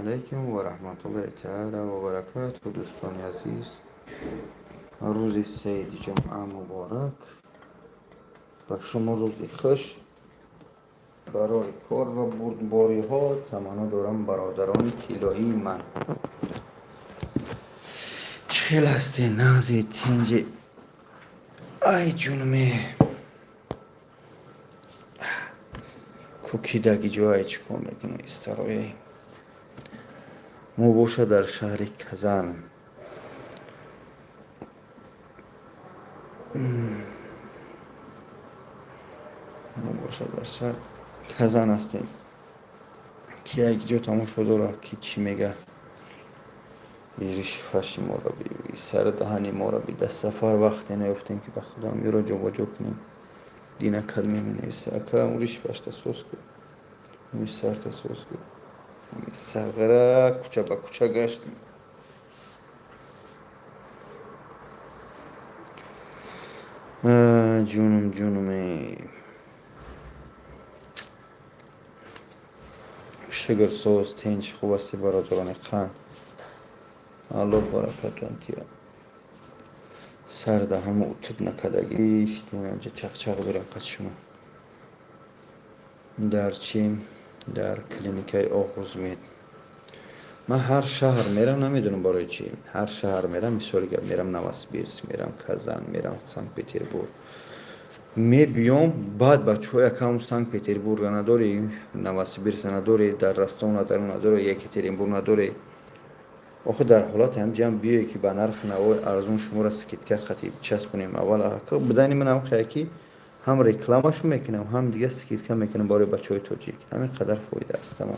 Алайкум ва раҳматуллоҳи таала ва баракатуҳ, дӯстони азиз. Рӯзи саиди ҷумъа муборак ба шумо, рӯзи хуш, барои кор ва бурдбориҳо таманно дорам, бародарони тиллоии ман. Чӣ хел ҳастед, нағзи, тинҷи? Ай ҷунме, кӯкидаги ҷое чӣ кор мекунӣ, истарои мо боша дар шаҳри Казан. Мо боша дар шаҳри Казан ҳастем. Ки як ҷо тамошо дорад, ки чӣ мега? Ришфаши моро би, сари даҳани моро би. Дар сафар вақте наёфтем, ки ба худам ёро ҷобаҷо кунем. Дина кадме менависа: ака, ришфашта соз ку, сарта соз ку. Сағра кӯча ба кӯча гаштем. Ҷунум, ҷунуме, шукр, соз, тинч, хуб ҳастӣ, бародарони қанд. Аллоҳ баракатон тия. Сар даҳамо утук накардагӣ шитем, чақчақ дорем қад шумо. Дар чӣ? Дар клиникаи Оғузмед. Ман ҳар шаҳр мерам, намедонам барои чӣ. Ҳар шаҳр мерам, мисоли гап, мерам Новосибирск, мерам Казан, мерам Санкт Петербург. Мебиём, баъд бачаҳо якам Санкт Петербурга надорӣ, Новосибирска надорӣ, дар Ростов надорӣ, надорӣ, Екатеринбург надорӣ. Охир дар ҳолати ҳамҷиам биёе, ки ба нархи навои арзон шуморо скидка хати часпонем. Аввал будани ман ҳам ки ҳам рекламашу мекунам, ҳам дига скидка мекунам барои бачаҳои тоҷик. Ҳамин қадар фоида аст, тамом.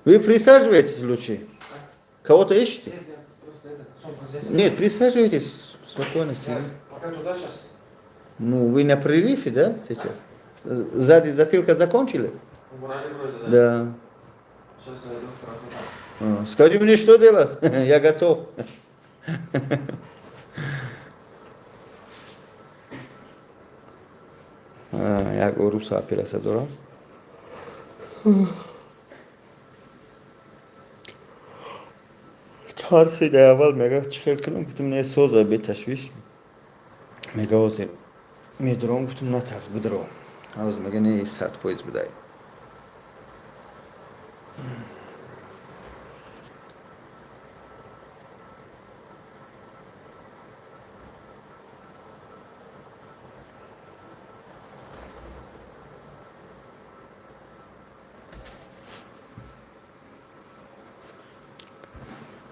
Вы присаживайтесь лучше. Кого-то ищете? Нет, присаживайтесь спокойно. Пока туда сейчас. Ну, вы на прерыве, да, сейчас? Сзади затылка закончили? Убрали вроде, да? Да. Сейчас зайду, спрошу там. А, скажи мне, что делать? Я готов. Як уруса операция дорам. Тарсида аввал, мега, чӣ хел кунам? Гуфтам, не, соза, беташвиш. Мега, ҳозир медурам. Гуфтам, натарс, бидро. Ҳозир мега, не, 100% будай.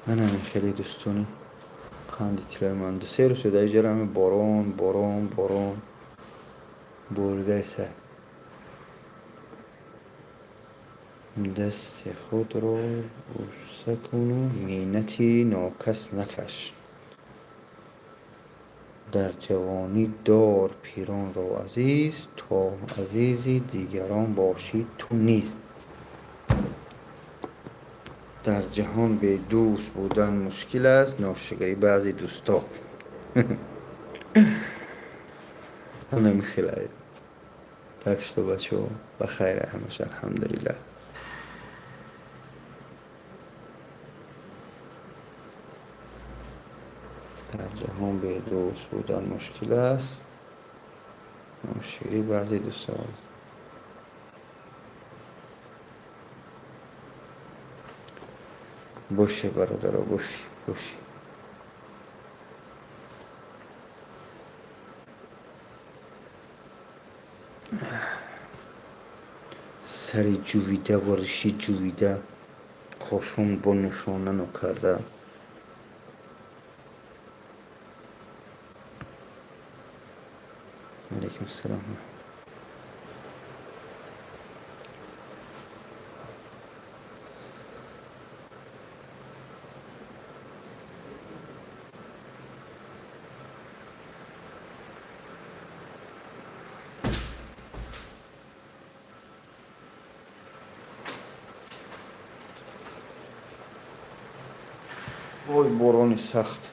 Манами хеле дӯстони қанди тиллои ман, 2-3 рӯз шуда иҷарами борон, борон, борон боридаеса. Дасти худро бӯса куну миннати нокас накаш. Дар ҷавонӣ дор пиронро азиз, то азизи дигарон бошӣ ту низ. Дар ҷаҳон бедӯст будан мушкил аст, ношукрии баъзе дӯсто. Ҳамин хелай. Так что, бачаҳо, ба хайр ҳамаша, алҳамдулиллаҳ. Дар ҷаҳон бедӯст будан мушкил аст, ношукрии баъзе дӯстон. Боши, бародаро, боши, боши. Сари ҷувида ва риши ҷувида, қошун бо нишона нокарда. Алайкум ассалом. Ой, борони сахт.